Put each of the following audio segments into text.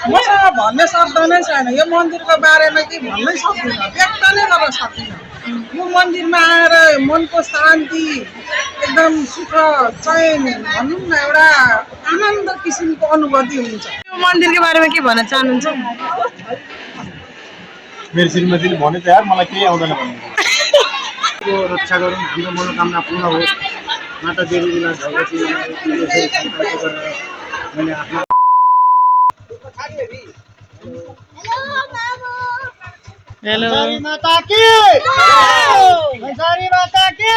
मसँग भन्ने शब्द नै छैन यो मन्दिरको बारेमा कि भन्नै सक्दिनँ व्यक्त नै गर्न सक्दिनँ यो मन्दिरमा आएर मनको शान्ति एकदम सुख चैन भनौँ न एउटा आनन्द किसिमको अनुभूति हुन्छ यो मन्दिरको बारेमा के भन्न चाहनुहुन्छ मेरो श्रीमतीले भने त यार मलाई केही आउँदैन भन्नु रक्षा गरौँ हाम्रो मनोकामना पूर्ण होस् माता देवीलाई भगवती मैले आफ्नो हेलो माता की माता की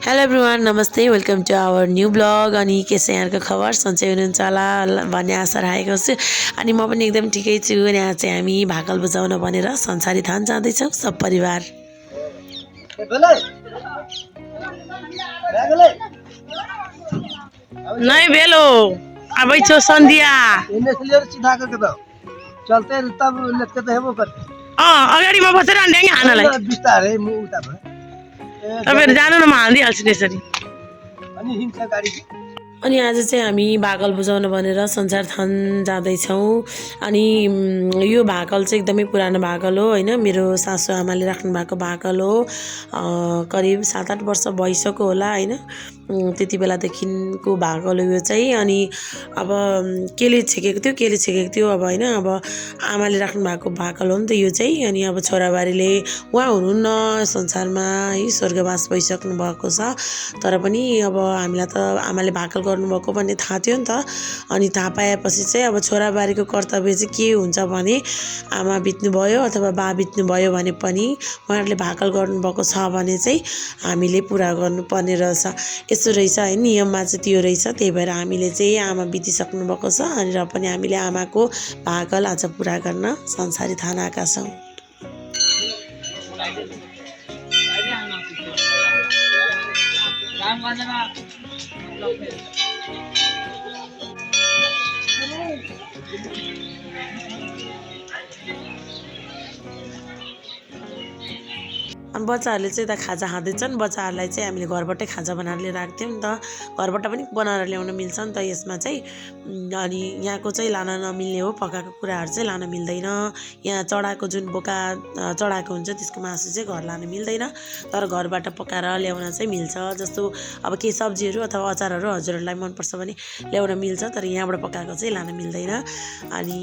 हेलो एभ्रिवान नमस्ते welcome to our new vlog अनि के छ यहाँको खबर सन्चै हुनुहुन्छ होला भन्ने आशा राखेको छु अनि म पनि एकदम ठिकै छु अनि आज चाहिँ हामी भाकल बुझाउन भनेर संसारी थान जाँदैछौँ सब परिवार नै भेलो अबै छौ सन्ध्या चलते तब लेते तो हेबो कर अगाडिमा बसेर ड्याङ्गे हानलाई बिस्तारै म उता भयो तपाईँहरू जानु न म हालिदिइहाल्छु त्यसरी अनि हिंसा गाडी अनि आज चाहिँ हामी भाकल बुझाउन भनेर संसार थान जाँदैछौँ अनि यो भाकल चाहिँ एकदमै पुरानो भाकल हो होइन मेरो सासू आमाले राख्नु भएको भाकल हो करिब 7-8 वर्ष भइसक्यो होला होइन त्यति बेलादेखिको भाकल हो यो चाहिँ अनि अब केले छेकेको थियो अब होइन अब आमाले राख्नु भएको भाकल हो नि त यो चाहिँ अनि अब छोराबारीले उहाँ हुनुहुन्न संसारमा है स्वर्गवास भइसक्नु भएको छ तर पनि अब हामीलाई त आमाले भाकल गर्नुभएको भन्ने थाहा थियो नि त अनि थाहा पाएपछि चाहिँ अब छोराबारीको कर्तव्य चाहिँ के हुन्छ भने आमा बित्नुभयो अथवा बा बित्नुभयो भने पनि उहाँहरूले भाकल गर्नुभएको छ भने चाहिँ हामीले पुरा गर्नुपर्ने रहेछ यसो रहेछ है नियममा चाहिँ त्यो रहेछ त्यही भएर हामीले चाहिँ आमा बितिसक्नु भएको छ अनि र पनि हामीले आमाको भाकल आज पुरा गर्न संसारी थान आएका छौँ अनि बच्चाहरूले चाहिँ यता खाजा खाँदैछन् बच्चाहरूलाई चाहिँ हामीले घरबाटै खाजा बनाएर लिएर आएको थियौँ नि त घरबाट पनि बनाएर ल्याउन मिल्छ नि त यसमा चाहिँ अनि यहाँको चाहिँ लान नमिल्ने हो पकाएको कुराहरू चाहिँ लान मिल्दैन यहाँ चढाएको जुन बोका चढाएको हुन्छ त्यसको मासु चाहिँ घर लान मिल्दैन तर घरबाट पकाएर ल्याउन चाहिँ मिल्छ जस्तो अब केही सब्जीहरू अथवा अचारहरू हजुरहरूलाई मनपर्छ भने ल्याउन मिल्छ तर यहाँबाट पकाएको चाहिँ लान मिल्दैन अनि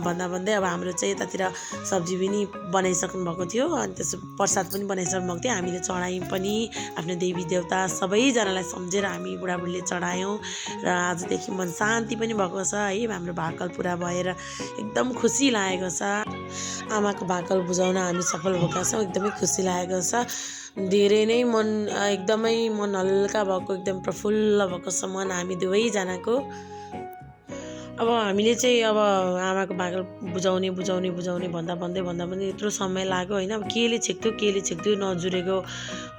भन्दै अब हाम्रो चाहिँ यतातिर सब्जी पनि बनाइसक्नु भएको थियो अनि त्यस प्रसाद पनि बनाइसक्नु भएको थियो हामीले चढायौँ पनि आफ्नो देवी देवता सबैजनालाई सम्झेर हामी बुढाबुढीले चढायौँ र आजदेखि मन शान्ति पनि भएको छ है हाम्रो भाकल पुरा भएर एकदम खुसी लागेको छ आमाको भाकल बुझाउन हामी सफल भएका छौँ एकदमै खुसी लागेको छ धेरै नै मन एकदमै मन हल्का भएको एकदम प्रफुल्ल भएको छ मन हामी दुवैजनाको अब हामीले चाहिँ अब आमाको भाकल बुझाउने भन्दा पनि यत्रो समय लाग्यो होइन अब केले छेक्थ्यो नजुरेको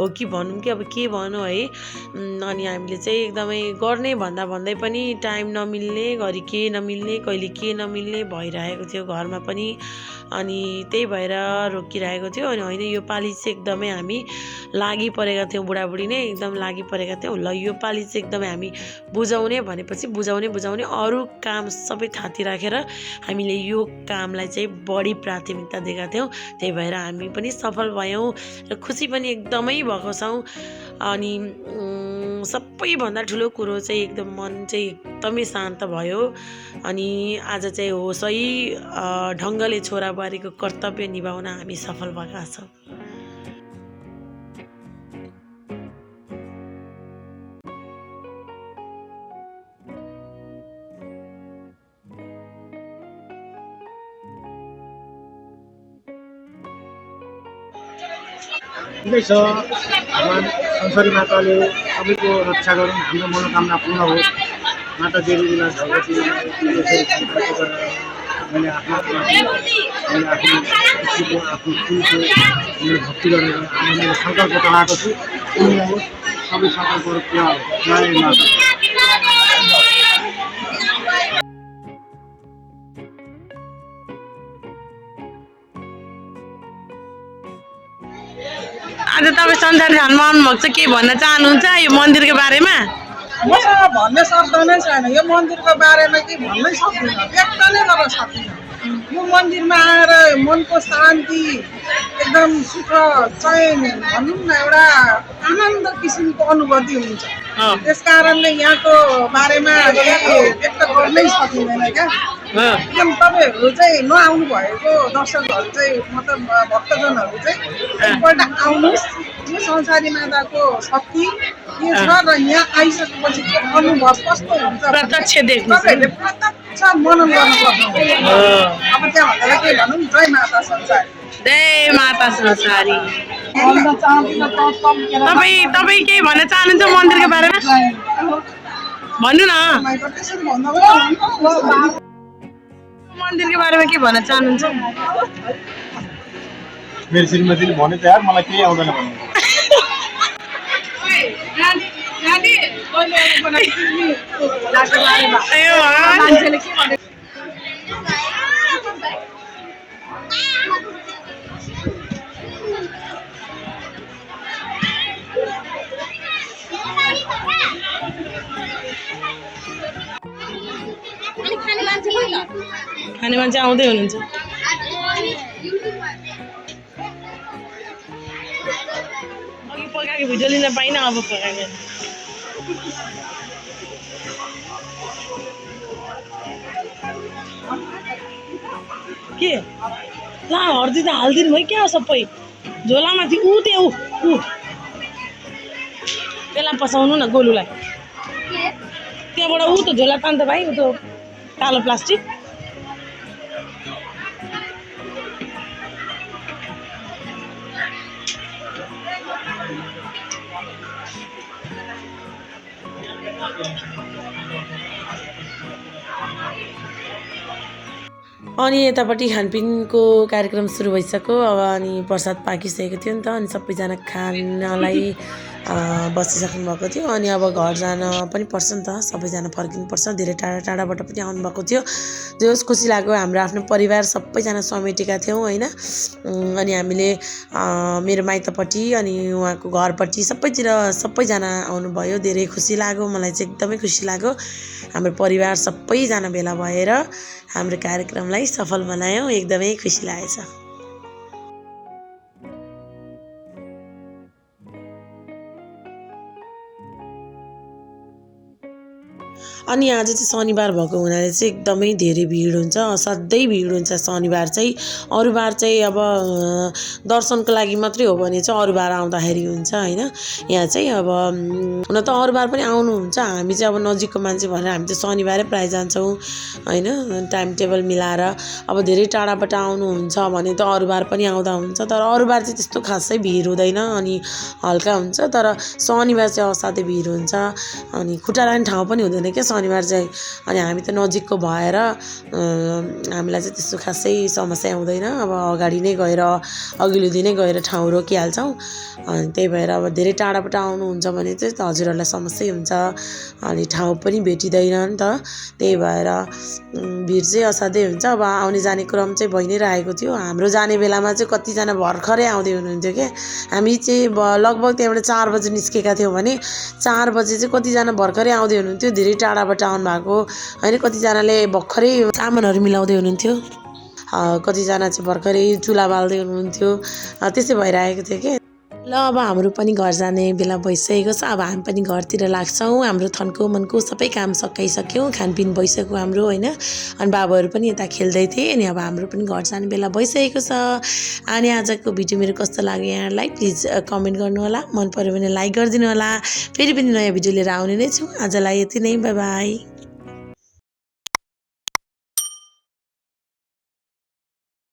हो कि भनौँ कि अब के भनौँ है अनि हामीले चाहिँ एकदमै गर्ने भन्दै पनि टाइम नमिल्ने घरि के नमिल्ने कहिले के नमिल्ने भइरहेको थियो घरमा पनि अनि त्यही भएर रोकिरहेको थियो अनि होइन यो पालि चाहिँ एकदमै हामी लागि परेका थियौँ बुढाबुढी नै एकदम लागि परेका थियौँ ल यो पालि चाहिँ एकदमै हामी बुझाउने भनेपछि बुझाउने अरू काम सबै थाती राखेर हामीले यो कामलाई चाहिँ बढी प्राथमिकता दिएका थियौँ त्यही भएर हामी पनि सफल भयौँ र खुसी पनि एकदमै भएको छौँ अनि सबैभन्दा ठुलो कुरो चाहिँ एकदम मन चाहिँ एकदमै शान्त भयो अनि आज चाहिँ हो सही ढङ्गले छोराबारीको कर्तव्य निभाउन हामी सफल भएका छौँ ठिकै छ भगवान् संसारी माताले सबैको रक्षा गरौँ हाम्रो मनोकामना पूर्ण होस् माता देवीलाई भगवती मैले आफ्नो फुलको मैले भक्ति गरेर मैले सङ्कल्प चलाएको छु पुण्य होस् सबै सङ्कल्पहरू पुरा होस् जय माता आज तपाईँ संसार थानमा आउनुभएको छ के भन्न चाहनुहुन्छ यो मन्दिरको बारेमा मसँग भन्ने शब्द नै छैन यो मन्दिरको बारेमा कि भन्नै सक्दिनँ, व्यक्त नै गर्न सक्दिनँ। यो मन्दिरमा आएर मनको शान्ति एकदम सुख चयन भनौँ न एउटा आनन्द किसिमको अनुभूति हुन्छ। त्यस कारणले यहाँको बारेमा व्यक्त गर्नै सकिँदैन क्या। एकदम तपाईँहरू चाहिँ नआउनु भएको दर्शकहरू चाहिँ मतलब भक्तजनहरू चाहिँ एकपल्ट आउनुहोस्। यो संसारी माताको शक्ति के छ र यहाँ आइसकेपछि त्यो अनुभव कस्तो हुन्छ प्रत्यक्ष देख्नु तपाईँहरूले प्रत्यक्ष मनन गर्न सक्नुहुन्छ। अब त्यहाँभन्दा के भनौँ, जय माता संसारी। जय माता संसारी। भन्न चाहदिनँ तपाईँ केही भन्न चाहनुहुन्छ मन्दिरको बारेमा? भन्नु न, त्यसरी भन्दा पनि मन्दिरको बारेमा के भन्न चाहनुहुन्छ? मेरो श्रीमतीले भन्यो त यार मलाई केही आउँदैन भन्नु। अयो भगवान्। खाने मान्छे आउँदै हुनुहुन्छ। अघि पकाएको भिडियो लिन पाइनँ, अब पकाएको के ला हर्दी त हालिदिनु भयो क्या सबै झोलामाथि। त्यो त्यसलाई पसाउनु न गोलुलाई, त्यहाँबाट त झोला तान्त भाइ, ऊ त कालो प्लास्टिक। अनि यतापट्टि खानपिनको कार्यक्रम सुरु भइसक्यो। अब अनि प्रसाद पाकिसकेको थियो नि त, अनि सबैजना खानलाई बसिसक्नु भएको थियो। अनि अब घर जान पनि पर्छ नि त, सबैजना फर्किनुपर्छ। धेरै टाढा टाढाबाट पनि आउनुभएको थियो। जो खुसी लाग्यो, हाम्रो आफ्नो परिवार सबैजना समेटेका थियौँ होइन। अनि हामीले मेरो माइतपट्टि अनि उहाँको घरपट्टि सबैजना आउनुभयो। धेरै खुसी लाग्यो, मलाई चाहिँ एकदमै खुसी लाग्यो। हाम्रो परिवार सबैजना भेला भएर हाम्रो कार्यक्रमलाई सफल बनायौँ। एकदमै खुसी लागेछ। अनि आज चाहिँ शनिबार भएको हुनाले चाहिँ एकदमै धेरै भिड हुन्छ, असाध्यै भिड हुन्छ शनिबार चाहिँ। अरू बार चाहिँ अब दर्शनको लागि मात्रै हो भने चाहिँ अरू बार आउँदाखेरि हुन्छ होइन। यहाँ चाहिँ अब हुन त अरू बार पनि आउनुहुन्छ, हामी चाहिँ अब नजिकको मान्छे भनेर हामी चाहिँ शनिबारै प्रायः जान्छौँ होइन, टाइम टेबल मिलाएर। अब धेरै टाढाबाट आउनुहुन्छ भने त अरू बार पनि आउँदा हुन्छ, तर अरू बार चाहिँ त्यस्तो खासै भिड हुँदैन अनि हल्का हुन्छ। तर शनिबार चाहिँ असाध्यै भिड हुन्छ, अनि खुट्टा राख्ने ठाउँ पनि हुँदैन क्या शनिबार चाहिँ। अनि हामी त नजिकको भएर हामीलाई चाहिँ त्यस्तो खासै समस्या हुँदैन। अब अगाडि नै गएर अघिल्लो दिनै गएर ठाउँ रोकिहाल्छौँ। अनि त्यही भएर अब धेरै टाढाबाट आउनुहुन्छ भने चाहिँ हजुरहरूलाई समस्या हुन्छ, अनि ठाउँ पनि भेटिँदैन नि त। त्यही भएर भिड चाहिँ असाध्यै हुन्छ। अब आउने जाने क्रम चाहिँ भइ नै रहेको थियो। हाम्रो जाने बेलामा चाहिँ कतिजना भर्खरै आउँदै हुनुहुन्थ्यो क्या। हामी चाहिँ लगभग त्यहाँबाट 4 बजे निस्केका थियौँ भने 4 बजे चाहिँ कतिजना भर्खरै आउँदै हुनुहुन्थ्यो, धेरै टाढाबाट आउनु भएको होइन। कतिजनाले भर्खरै सामानहरू मिलाउँदै हुनुहुन्थ्यो, कतिजना चाहिँ भर्खरै चुला बाल्दै हुनुहुन्थ्यो, त्यसै भइरहेको थियो कि। ल अब हाम्रो पनि घर जाने बेला भइसकेको छ। अब हामी पनि घरतिर लाग्छौँ। हाम्रो थन्को मनको सबै काम सकाइसक्यौँ, खानपिन भइसक्यो हाम्रो होइन। अनि बाबुहरू पनि यता खेल्दै थिए। अनि अब हाम्रो पनि घर जाने बेला भइसकेको छ। अनि आजको भिडियो मेरो कस्तो लाग्यो यहाँलाई प्लिज कमेन्ट गर्नुहोला। मन पऱ्यो भने लाइक गरिदिनु होला। फेरि पनि नयाँ भिडियो लिएर आउने नै छु। आजलाई यति नै, बाई बाई।